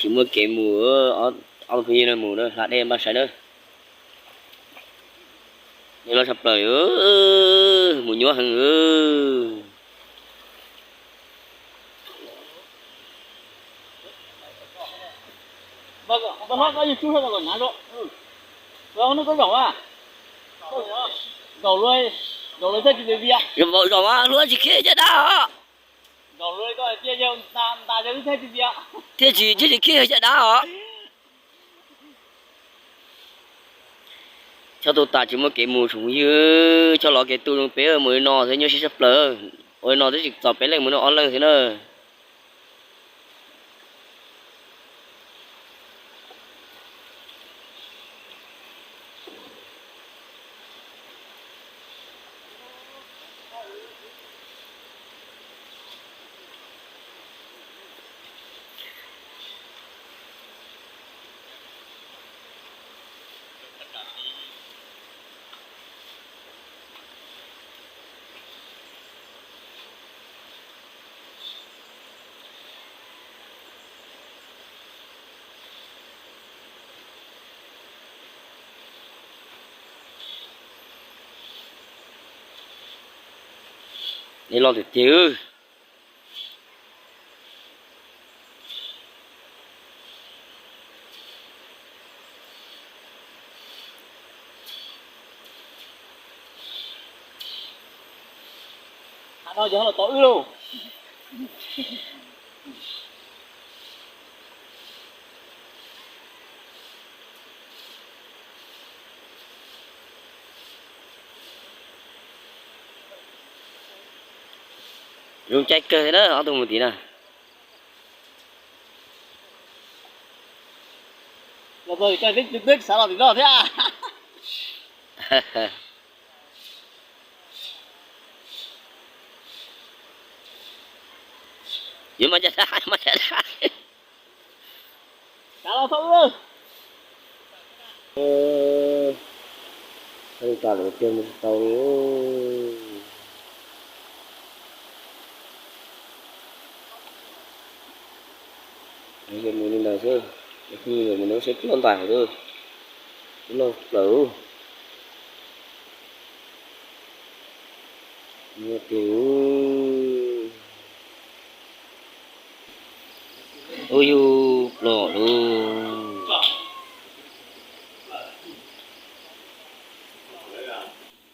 Tsis muaj kev mus, ob tug phooj ywg no mus na, hla dej npaj saib na. Dej loj tshaj plaws, mus nyuaj heev. Zaum mas hlub tsis khib caj dab os. Thiaj tsis, thiaj tsis khib caj dab os. Chob tu tas tsis muaj kev mus tsoom phooj ywg, chob los kev tu zoo peb mus li no xwb nyuaj siab tshaj plaws. Ua li no twb tsis txog peb leej mus no ob leeg xwb na. Dej loj tiag tiag. Thaum no ces los tom wb lauj. Zoo caij kawg na ob tug mus tim na. Los txog tim ko twb xav los tim no thiab. Yuav mas caj dab, mas caj dab. Xav los txog wb. Tau tiag mus tsis tau li. Mus li ntawd xwb, mus no seb puas loj ntais hauv, puas loj plaws. Mus tiag. Ub yug plom lug.